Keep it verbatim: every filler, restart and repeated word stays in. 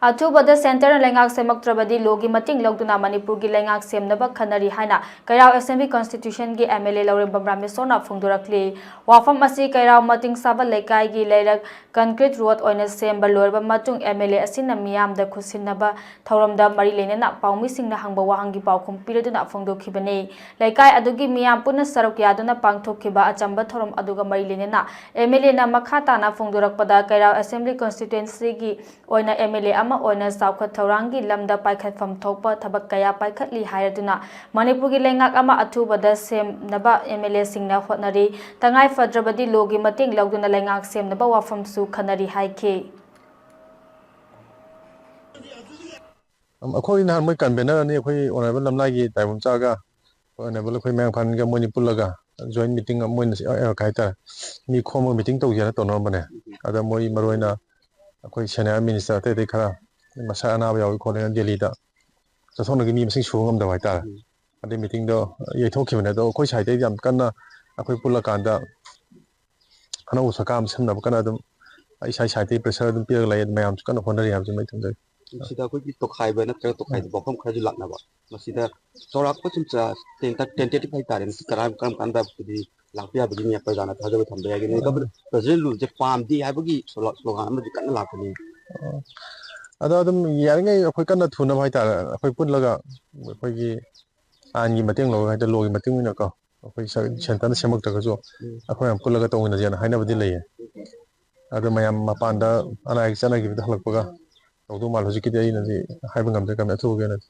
ꯑꯊꯨꯕꯗ ꯁꯦꯟꯇꯔꯅ ꯂꯩꯉꯥꯛ ꯁꯦꯝꯃꯛꯇ꯭ꯔꯕꯗꯤ ꯂꯣꯒꯤ ꯃꯇꯦꯡ ꯂꯧꯗꯨꯅ ꯃꯅꯤꯄꯨꯔꯒꯤ ꯂꯩꯉꯥꯛ ꯁꯦꯝꯅꯕ ꯈꯟꯅꯔꯤ ꯍꯥꯏꯅ ꯀꯩꯔꯥꯎ ꯑꯦꯁꯦꯝꯕ꯭ꯂꯤ ꯀꯟꯁꯇꯤꯇ꯭ꯌꯨꯁꯟꯒꯤ ꯑꯦꯝ ꯑꯦꯜ ꯑꯦ ꯂꯧꯔꯦꯝꯕꯝ ꯔꯥꯃꯦꯁꯣꯔꯅ ꯐꯣꯡꯗꯣꯔꯛꯂꯤ꯫ ꯋꯥꯐꯝ ꯑꯁꯤ ꯀꯩꯔꯥꯎ ꯃꯇꯤꯡ ꯆꯥꯕ ꯂꯩꯀꯥꯏꯒꯤ ꯂꯩꯔꯛ ꯀꯟꯀ꯭ꯔꯤꯠ ꯔꯣꯗ ꯑꯣꯏꯅ ꯁꯦꯝꯕ ꯂꯣꯏꯔꯕ ꯃꯇꯨꯡ ꯑꯦꯝ ꯑꯦꯜ ꯑꯦ ꯑꯁꯤꯅ ꯃꯤꯌꯥꯝꯗ ꯈꯨꯠꯁꯤꯟꯅꯕ ꯊꯧꯔꯝꯗ ꯃꯔꯤ ꯂꯩꯅꯅ ꯄꯥꯎꯃꯤꯁꯤꯡꯅ ꯍꯪꯕ ꯋꯥꯍꯪꯒꯤ ꯄꯥꯎꯈꯨꯝ ꯄꯤꯔꯗꯨꯅ ꯐꯣꯡꯗꯣꯛꯈꯤꯕꯅꯤ꯫ ꯂꯩꯀꯥꯏ ꯑꯗꯨꯒꯤ ꯃꯤꯌꯥꯝ ꯄꯨꯟꯅ ꯁꯔꯨꯛ ꯌꯥꯗꯨꯅ ꯄꯥꯡꯊꯣꯛꯈꯤꯕ ꯑꯆꯝꯕ ꯊꯧꯔꯝ ꯑꯗꯨꯒ ꯃꯔꯤ ꯂꯩꯅꯅ ꯑꯦꯝ ꯑꯦꯜ ꯑꯦꯅ ꯃꯈꯥ ꯇꯥꯅ ꯐꯣꯡꯗꯣꯔꯛꯄꯗ ꯀꯩꯔꯥꯎ ꯑꯦꯁꯦꯝꯕ꯭ꯂꯤ ꯀꯟꯁꯇꯤꯇ꯭ꯌꯨꯑꯦꯟꯁꯤꯒꯤ ꯑꯣꯏꯅ ꯑꯦꯝ ꯑꯦꯜ ꯑꯦ ꯑꯃ ꯑꯣꯏꯅ ꯆꯥꯎꯈꯠ ꯊꯧꯔꯥꯡꯒꯤ ꯂꯝꯗ ꯄꯥꯏꯈꯠꯐꯝ ꯊꯣꯛꯄ ꯊꯕꯛ ꯀꯌꯥ ꯄꯥꯏꯈꯠꯂꯤ ꯍꯥꯏꯔꯗꯨꯅ ꯃꯅꯤꯄꯨꯔꯒꯤ ꯂꯩꯉꯥꯛ ꯑꯃ ꯑꯊꯨꯕꯗ ꯁꯦꯝꯅꯕ ꯑꯦꯝ ꯑꯦꯜ ꯑꯦꯁꯤꯡꯅ ꯍꯣꯠꯅꯔꯤ꯫ ꯇꯉꯥꯏ ꯐꯗ꯭ꯔꯕꯗꯤ ꯂꯣꯒꯤ ꯃꯇꯦꯡ ꯂꯧꯗꯨꯅ ꯂꯩꯉꯥꯛ ꯁꯦꯝꯅꯕ ꯋꯥꯐꯝꯁꯨ ꯈꯟꯅꯔꯤ ꯍꯥꯏꯈꯤ꯫ ꯑꯩꯈꯣꯏ ꯅꯍꯥꯟ ꯃꯣꯏ ꯀꯟꯚꯦꯅꯔ ꯑꯅꯤ, ꯑꯩꯈꯣꯏ ꯑꯣꯅꯔꯦꯕꯜ ꯂꯝꯂꯥꯏꯒꯤ ꯇꯥꯏꯕꯪ ꯆꯥꯒ, ꯑꯣꯅꯔꯦꯕꯜ ꯑꯩꯈꯣꯏ ꯃꯌꯥꯡꯐꯥꯟꯒ, ꯃꯣꯏꯅꯤ ꯄꯨꯜꯂꯒ ꯖꯣꯏꯟ ꯃꯤꯇꯤꯡ ꯑꯃ ꯑꯣꯏꯅ ꯁꯤ-, ꯑ, ꯀꯩ ꯍꯥꯏꯇꯥꯔꯦ, ꯃꯤ ꯈꯣꯝꯃꯒ ꯃꯤꯇꯤꯡ ꯇꯧꯁꯦꯅ ꯇꯧꯅꯔꯝꯕꯅꯦ꯫ ꯑꯗ ꯃꯣꯏ ꯃꯔꯨ ꯑꯣꯏꯅ ꯑꯩꯈꯣꯏ ꯁꯦꯅꯤꯌꯔ ꯃꯤꯅꯤꯁꯇꯔ ꯑꯇꯩ ꯑꯇꯩ ꯈꯔ ꯃꯁꯥ ꯑꯅꯥꯕ ꯌꯥꯎꯏ ꯈꯣꯠꯂꯦꯅ ꯗꯦꯜꯂꯤꯗ ꯆꯠꯊꯣꯛꯅꯒꯤ ꯃꯤ ꯃꯁꯤꯡ ꯁꯨꯕ ꯉꯝꯗꯕ ꯍꯥꯏꯇꯥꯔꯦ꯫ ꯑꯗꯩ ꯃꯤꯇꯤꯡꯗꯣ ꯌꯩꯊꯣꯛꯈꯤꯕꯅꯦ꯫ ꯑꯗꯣ ꯑꯩꯈꯣꯏ ꯁꯥꯏꯠꯇꯩꯗꯤ ꯌꯥꯝ ꯀꯟꯅ ꯑꯩꯈꯣꯏ ꯄꯨꯜꯂꯀꯥꯟꯗ ꯑꯅꯧꯕ ꯁꯔꯀꯥꯔ ꯑꯃ ꯁꯦꯝꯅꯕ ꯀꯟꯅ ꯑꯗꯨꯝ ꯏꯁꯥ ꯏꯁꯥꯒꯤ ꯄ꯭ꯔꯦꯁꯔ ꯑꯗꯨꯝ ꯄꯤꯔꯒ ꯂꯩ꯫ ꯃꯌꯥꯝꯁꯨ ꯀꯟꯅ ꯍꯣꯠꯅꯔꯤ ꯍꯥꯏꯕꯁꯤꯃ ꯑꯩ ꯊꯝꯖꯒꯦ꯫ ꯁꯤꯗ ꯑꯩꯈꯣꯏꯒꯤ ꯇꯣꯈꯥꯏꯕ ꯅꯠꯇ꯭ꯔꯒ ꯇꯣꯈꯥꯏꯕ ꯋꯥꯐꯝ ꯈꯔꯁꯨ ꯂꯥꯛꯅꯕ, ꯃꯁꯤꯗ ꯆꯥꯎꯔꯥꯛꯄ ꯁꯨꯝ ꯆ-, ꯇꯦꯟꯇ-, ꯇꯦꯟꯇꯦꯇꯤꯚ ꯍꯥꯏꯇꯥꯔꯦ, ꯃꯁꯤ ꯀꯔꯝ, ꯀꯔꯝ ꯀꯥꯟꯗ ꯍꯥꯏꯗꯤ ꯂꯥꯛꯄ ꯌꯥꯕꯒꯤ ꯄ꯭ꯔꯖꯥꯅ ꯊꯥꯖꯕ ꯊꯝꯕ ꯌꯥꯒꯅꯤ? ꯎꯝ꯫ ꯄ꯭ꯔꯖꯥ ꯔꯨꯜꯁꯦ ꯄꯥꯝꯗꯦ ꯍꯥꯏꯕꯒꯤ ꯁ꯭ꯂꯣ-, ꯁ꯭ꯂꯣꯒꯥꯟ ꯑꯃꯗꯤ ꯀꯟꯅ ꯂꯥꯛꯄꯅꯤ꯫ ꯑꯣ꯫ ꯑꯗꯣ ꯑꯗꯨꯝ ꯌꯥꯔꯤꯉꯩ ꯑꯩꯈꯣꯏ ꯀꯟꯅ ꯊꯨꯅꯕ ꯍꯥꯏꯇꯥꯔꯦ, ꯑꯩꯈꯣꯏ ꯄꯨꯜꯂꯒ ꯑꯩꯈꯣꯏꯒꯤ ꯑꯥꯏꯟꯒꯤ ꯃꯇꯦꯡ ꯂꯧꯔꯒ ꯍꯥꯏꯇꯥꯔꯦ, ꯂꯣꯒꯤ ꯃꯇꯨꯡ ꯏꯟꯅꯀꯣ, ꯑꯩꯈꯣꯏ ꯁ-, ꯁꯦꯟꯇꯔꯅ ꯁꯦꯝꯃꯛꯇ꯭ꯔꯒꯁꯨ ꯎꯝ꯫ ꯑꯩꯈꯣꯏ ꯃꯌꯥꯝ ꯄꯨꯜꯂꯒ ꯇꯧꯃꯤꯟꯅꯁꯦꯅ ꯍꯥꯏꯅꯕꯗꯤ ꯂꯩꯌꯦ꯫ ꯑꯗꯣ ꯃꯌꯥꯝ ꯃꯄꯥꯟꯗ ꯑꯅꯥ ꯑꯌꯦꯛ ꯆꯠꯅꯈꯤꯕꯗ ꯍꯜꯂꯛꯄꯒ ꯇꯧꯗꯧ ꯃꯥꯜꯂꯦ꯫ ꯍꯧꯖꯤꯛꯀꯤꯗꯤ ꯑꯩꯅꯗꯤ ꯍꯥꯏꯕ ꯉꯝꯗ꯭ꯔꯦ, ꯀꯝꯃꯦ ꯑꯊꯨꯕꯒꯤ ꯑꯣꯏꯅꯗꯤ꯫